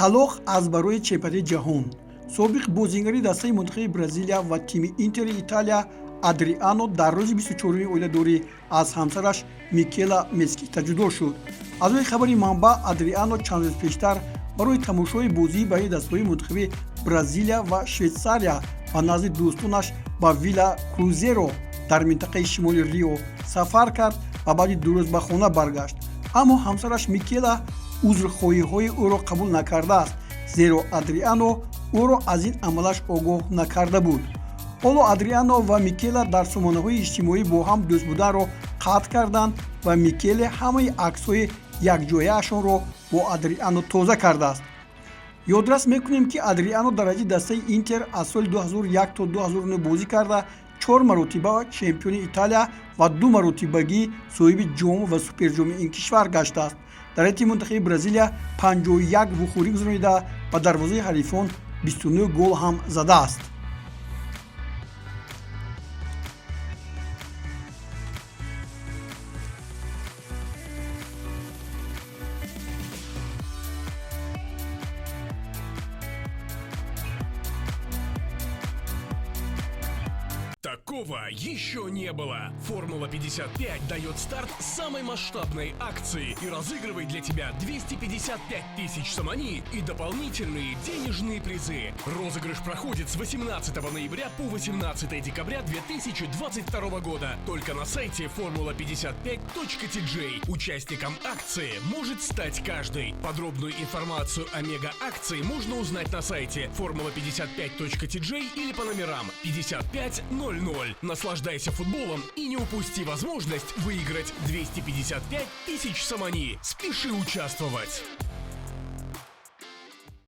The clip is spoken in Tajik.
Талоқ аз барои чемпионати ҷаҳон. Собиқ бозингари дастаи мунтахаби Бразилия ва тими Интери Италия Адриано дар рӯзи 24-уми оиладорӣ аз ҳамсараш Микела Мескита ҷудо шуд. Аз рӯи хабари манбаъ, Адриано чанд рӯз пештар барои тамошои бозии байни дастаҳои мунтахаби Бразилия ва Швейтсария ба назди дӯстонаш ба Вила Крузеро дар минтақаи шимоли Рио сафар кард ва баъди 2 рӯз ба хона баргашт. Аммо ҳамсараш Микела узрхоҳиҳои ӯро қабул накардааст, зеро Адриано ӯро аз ин амалаш огоҳ накарда буд. Ҳоло Адриано ва Микела дар сомонаҳои иҷтимоӣ бо ҳам дӯст буданро қатъ карданд ва Микеле ҳамаи аксҳои якҷояашонро бо Адриано тоза кардааст. Ёдрас мекунем, ки Адриано дар ҳайати дастаи Интер аз соли 2001 то 2009 бозӣ карда, чор маротиба чемпиони Италия ва ду маротибагӣ соҳиби ҷом ва суперҷоми ин кишвар гаштааст. Дар ҳайати мунтахаби Бразилия 51 вухӯрӣ гузаронида, ба дарвозаи ҳарифон 29 гол ҳам задааст. Такого еще не было. Формула 55 дает старт самой масштабной акции и разыгрывает для тебя 255 тысяч сомони и дополнительные денежные призы. Розыгрыш проходит с 18 ноября по 18 декабря 2022 года только на сайте formula55.tj. Участником акции может стать каждый. Подробную информацию о мега-акции можно узнать на сайте formula55.tj или по номерам 5500. Наслаждайся футболом и не упусти возможность выиграть 255 тысяч сомони. Спеши участвовать!